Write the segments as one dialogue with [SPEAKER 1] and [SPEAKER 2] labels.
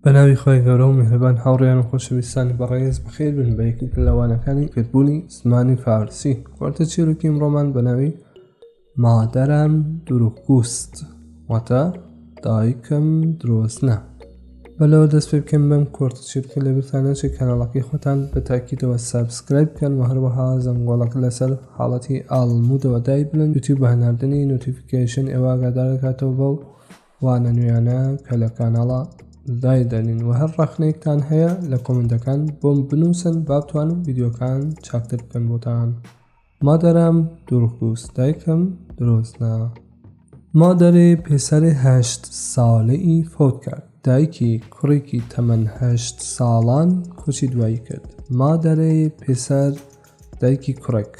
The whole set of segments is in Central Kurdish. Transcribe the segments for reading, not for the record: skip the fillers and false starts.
[SPEAKER 1] بە ناوی خوای گەورە و میهرەبان هاوڕێیان و خۆشەویستانی بەڕێز بەخێر بن بە یەکێک لە وانەکانی فێربوونی زمانی فارسی کۆرتە چیرۆکی ئەمڕۆمان بە ناوی مادرم دروغگوست واتە دایکم درۆزنە بە لەوە دەست پێ بکەم بەم کۆرتە چیرۆکە لەبیرتان نەچێت کەناڵەکەی خۆتان بە تاکیدەوە subscribe بکەن و هەروەها زەنگۆڵەکە لەسەر حاڵەتی all mode ەوە دایبنن یوتیوب بە هەناردنی notification ئێوە ئاگادار دەکاتەوە بەو وانە نوێیانە کە لە کاناڵە دایدەنین و هەر ڕەخنەیەکتان هەیە لە comment ەکان بۆم بنووسن با بتوانم ڤیدیۆکان چاکتر بکەن بۆتان. مادرم دروغگوست دایکم درۆزنە. مادر پسر هەشت سالە ای فوت کرد دایکی کوڕێکی تەمەن هەشت ساڵان کۆچی دوایی کرد. مادر پسر دایکی کوڕێک.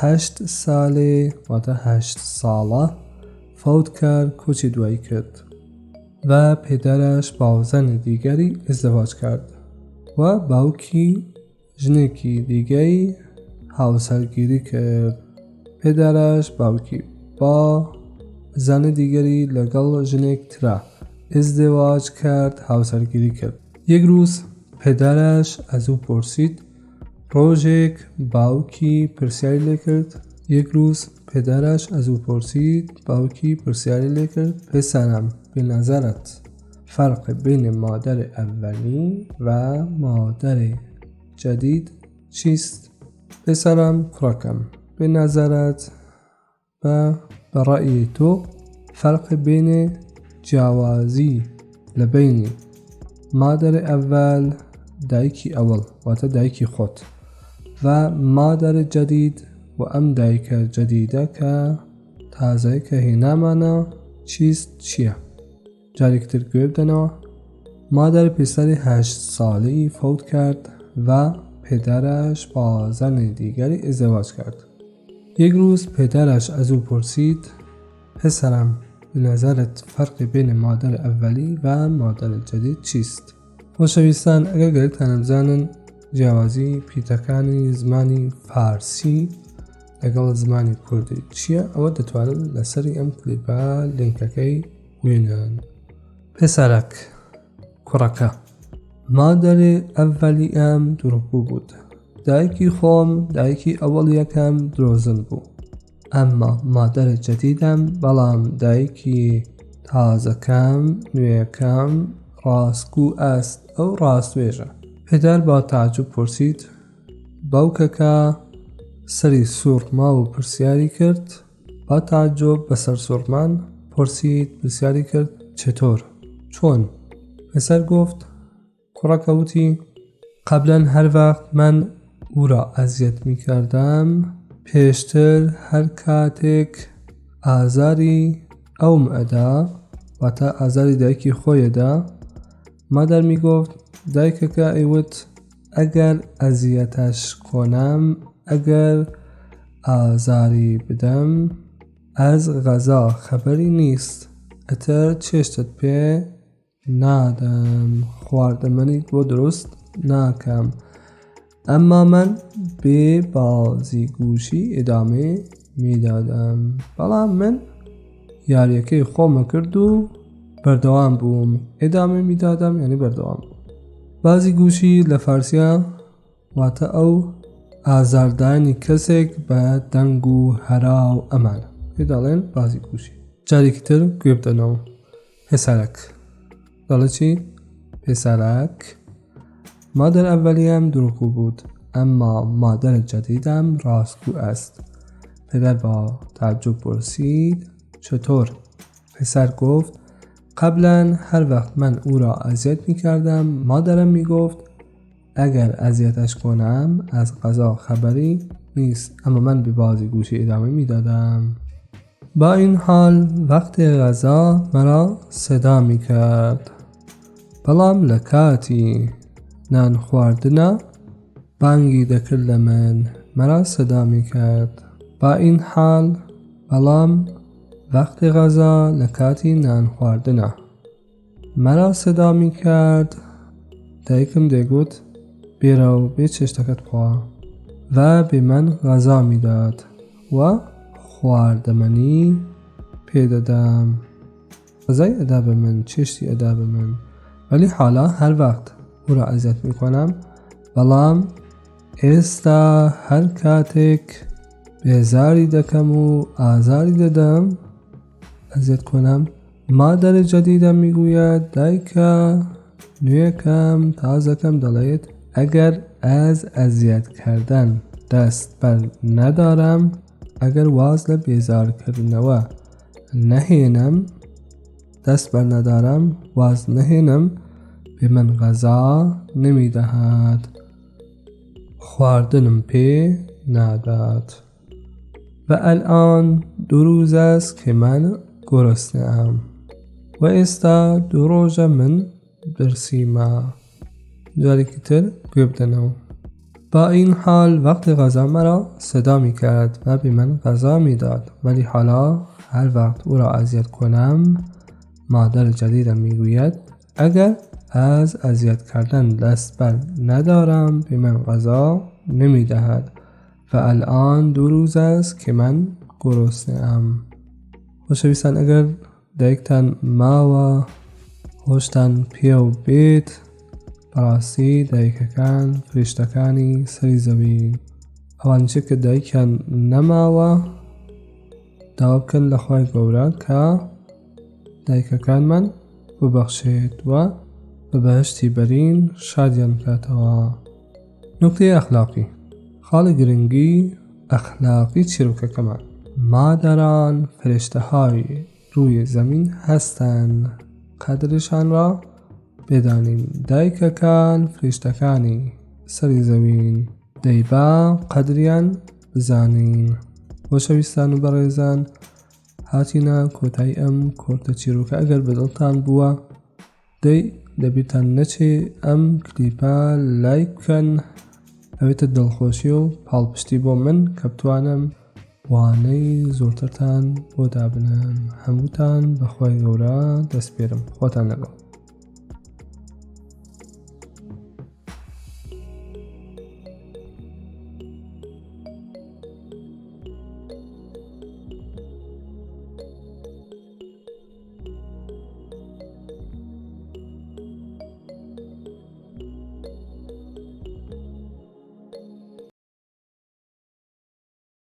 [SPEAKER 1] هەشت سالێ واتە هەشت ساڵە فەوت کرد کۆچی دوایی کرد و پدرش با زن دیگری ازدواج کرد و باوکی ژنێکی دیگەی هاوسەرگیری کرد پدرش باوکی با زن دیگری لەگەڵ ژنێک ترا ازدواج کرد هاوسەرگیری کرد یک روز پدرش از او پرسید ڕۆژێک باوکی پرسیاری لێکرد یک روز پدرش از او پرسید باوکی پرسیاری لێکرد پسرم به نظرت فرق بین مادر اولی و مادر جدید چیست؟ پسرم کوڕەکەم به نظرت بە بە ڕەئی تۆ فەرق بینێ جیاوازی لە بەینی مادر اول دایکی ئەوەڵ واتە دایکی خۆت و مادر جدید و ئەم دایکە جدیدە کە تازەیە کە هێنامانە چیست چییە؟ جارێکی تر گوێ بدەنەوە مادر پسر هەشت ساله ای فوت کرد و پدرش با زن دیگری ازدواج کرد یک روز پدرش از او پرسید پسرم به نظرت فرق بین مادر اولی و مادر جدید چیست؟ خۆشەویستان ئەگەر گەرەکتانە بزانن جیاوازی پیتەکانی زمانی فارسی لەگەڵ زمانی کوردی چییە ئەوە دەتوانن لەسەری ئەم کلیپە لینکەکەی وێنن پسرک کوڕەکە مادر اولیم دروغگو بود دایکی خۆم دایکی ئەوەڵ یەکەم درۆزن بوو اما مادر جدیدم بەڵام دایکی تازەکەم نوێیەکەم ڕاستگو است ئەو ڕاستوێژە پدر با تعجب پرسید باوکەکە سەری سوڕما و پرسیاری کرد با تعجب بە سەرسوڕمان پرسید پرسیاری کرد چطور چۆن پسر گفت کوڕەکە وتی قبلا هر وقت من او را اذیت میکردم پێشتر هەر کاتێک ئازاری ئەوم ئەدا واتە ئازاری دایکی خۆیەدا مادر میگفت دایکەکە ئەیوت ئەگەر ئەزیەتەش کۆنەم ئەگەر ئازاری بدەم از غذا خبری نیست ئەتر چێشتت پێ نادەم خواردەمەنیت بۆ دروست ناکەم ئەمما من بێ بازیگوشی ادامه میدادم بەڵام من یاریەکەی خۆمە کرد و بەردەوام بووم ادامه میدادم یعنی بەردەوام بووم بازی گوشی لە فارسیا واتە ئەو ئازاردانی کەسێک بە دەنگ و هەرا و ئەمانە پێ دەڵێن بازی گوشی جارێکی تر گوێ بدەنەوە پسرک دەڵێ چی پسرک مادر اولیه‌ام دروغگو بود اما مادر جدیدم راستگو است پدر با تعجب پرسید چطور پسر گفت قبلا هر وقت من او را اذیت می کردم مادرم می گفت اگر اذیتش کنم از غذا خبری نیست اما من به بازیگوشی ادامه می دادم با این حال وقت غذا مرا صدا می کرد بەڵام لە کاتی نان خواردنا بانگی دەکرد لە من مرا صدا می کرد با این حال بەڵام وقت غذا لە کاتی نان خواردنا مرا صدا می کرد دایکم دەیگوت بێرە و بێ چێشتەکەت بخوا و به من غذا میداد و خواردەمەنی پێدەدام غەزای ئەدا بە من چێشتی ئەدا بە من. ولی حالا هر وقت او را اذیت میکنم بەڵام ئێستا هەر کاتێک بێزاری دەکەم و ئازاری دەدەم ئەزیەت کنم مادر جدیدم میگوید دایکە نوێکەم تازەکەم دەڵێت ئەگەر ئەز ئەزیەت کردن دەست بەر نەدارم ئەگەر واز لە بێزارکردنەوە نەهێنم دەست بەر نەدارم واز نەهێنم به من غذا نمیدهد خواردنم پێ نادات و الان دو روز است که من گرسنه ام و ئێستا دوو ڕۆژە من برسیمە جارێکی تر گوێ بدەنەوە با این حال وقت غذا مرا صدا می کرد و به من غذا می داد ولی حالا هر وقت او را اذیت کنم مادر جدیدم می گوید اگر از اذیت کردن دست بر ندارم به من غذا نمی دهد و الان دو روز است که من گرسنه ام. خۆشەویستان ئەگەر دایکتان ماوە هۆشتان پێو بێت بەڕاستی دایکەکان فریشتەکانی سەری زەوین ئەوانشی کە دایکیان نەماوە داوا بکەن لە خوای گەورە کە دایکەکانمان ببەخشێت و بە بەهشتی بەرین شادیان بکاتەوە. نوکتەی ئەخلاقی خاڵی گرنگی ئەخلاقی چیرۆکەکەمان مادران فرشتەهای روی زمین هەستن قەدرشان را بدانیم دایکەکان فریشتەکانی سەری زەوین دەی با قەدریان بزانین خۆشەویستان و بەڕێزان هاتینە کۆتایی ئەم کۆرتە چیرۆکە ئەگەر بەدڵتان بووە دەی لەبیرتان نەچێ ئەم کلیپە لایک بکەن ئەوێتە دڵخۆشی و پاڵپشتی بۆ من کە بتوانم وانەی زۆرترتان بۆ دابنم هەمووتان بەخوای گەورە دەسپێرم خۆتان لەگەڵ.